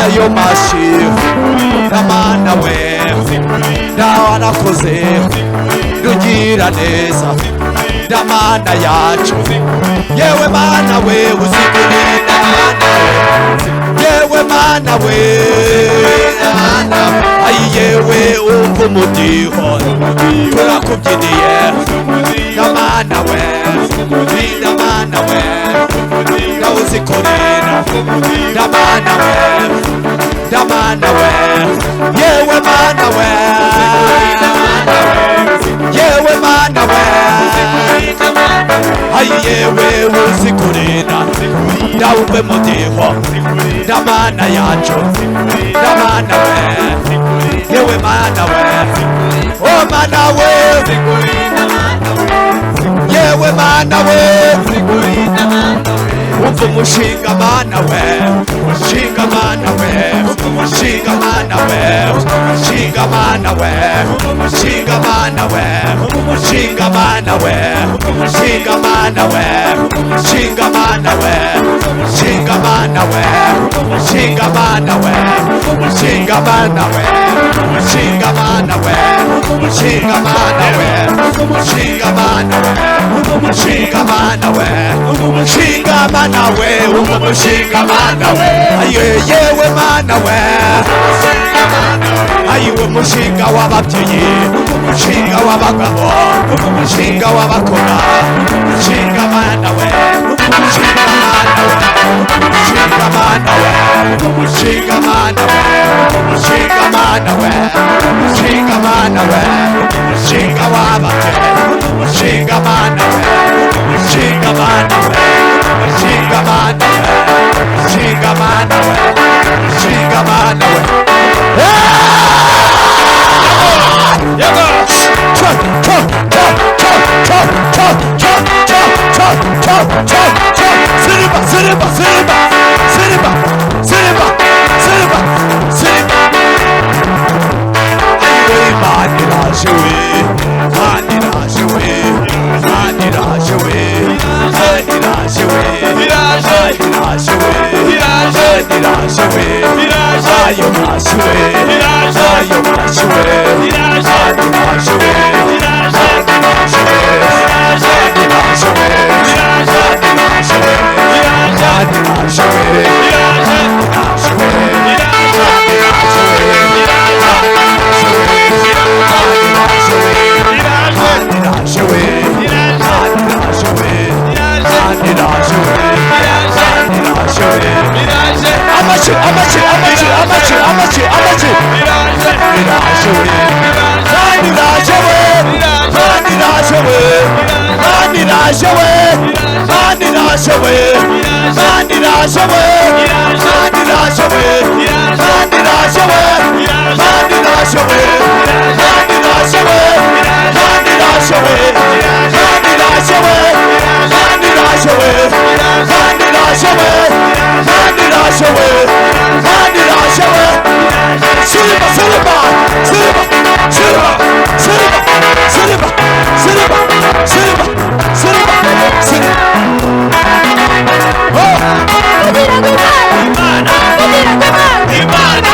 Ayo mashi Ramana we Ndawarakoze Rugira neza Ramana yacu Yewe mana we uzikurinda mana we Yewe mana we Ayi yewe umva umudiho Turakubyiniye Ramana we Ramana we Ndawuzikorera Ramana we Ramana we Yewe mana we Yewe mana we Ayi yewe uzikorera Ndawumve mudiho Ramana yacu Ramana we Yewe mana we Oh mana we Yewe mana we Umva umushinga mana we Shinga mana we Shinga mana we Shinga mana we Shinga mana we Shinga mana we Shinga mana we Shinga mana we Shinga mana we Shinga mana we Shinga mana we Shinga mana we Shinga mana we Shinga mana we Shinga mana we Shinga mana we Shinga mana we Aye yewe mana we Ayi umushinga w'ababyeyi umushinga w'abagabo umushinga w'abakora umushinga mana we umushinga mana we umushinga mana we umushinga mana we umushinga mana we umushinga mana we umushinga w'ababyeyi umushinga mana we umushinga mana we umushinga mana we umushinga mana we umushinga mana we. Siriba, siriba, siriba, siriba, siriba, siriba, siriba. Ayiwe Imana iraje we, Imana iraje we, Imana iraje we, Imana iraje we, Imana iraje we, Imana iraje we, ayo mashi we, ayo mashi we, ayo mashi we, ayo mashi we, ayo mashi we, ayo mashi we, ayo mashi we, mashi we, Amashi, amashi, amashi, amashi, amashi, amashi. Iraje we, Imana iraje we, Imana iraje we, Imana iraje we, Imana iraje we, Imana iraje we, Imana iraje we, Imana iraje we, Imana iraje we, Imana iraje we, Imana iraje we, Imana iraje we, Imana iraje we, Imana iraje we, Imana iraje we, Imana iraje we. Siriba, siriba, siriba, siriba, siriba, siriba, siriba, siriba, siriba, siriba. Oh! Imana, Imana,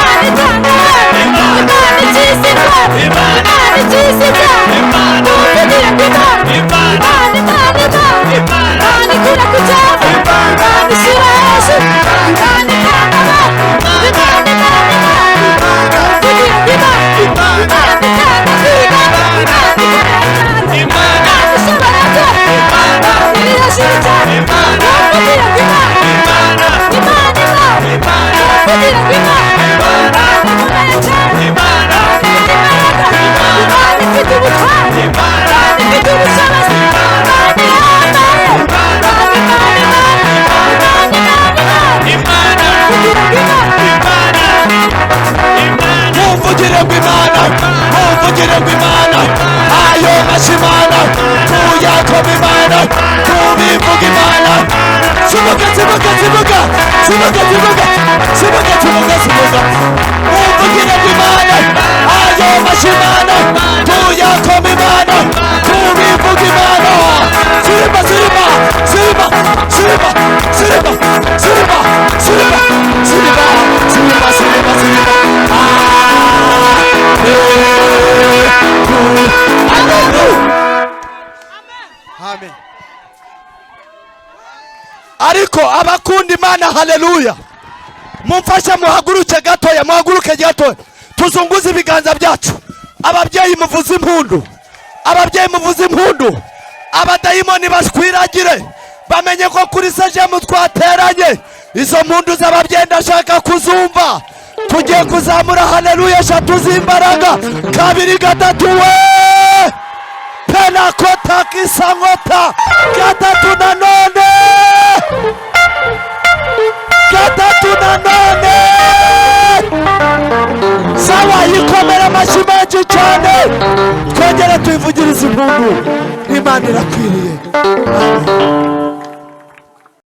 Siriba, siriba, siriba, siriba, siriba, siriba, siriba, siriba. Ariko abakunda Imana, haleluya, mumfashe muhaguruke gatoya, muhaguruke gatoya, tuzunguze ibiganza byacu. Ababyeyi muvuze impundu, ababyeyi muvuze impundu, abadayimoni bashwiragire, bamenye ko kuri Sejemu twateranye. Izo mpundu z'ababyeyi ndashaka kuzumva. Tugiye kuzamura haleluya eshatu z'imbaraga. Kabiri, gatatu, we penakota kisankota, gatatu nanone, gatatu nanone. Sawa, yikomera amashyi menshi cyane, twongere tuyivugirize impundu. Imana irakwiriye. Amen.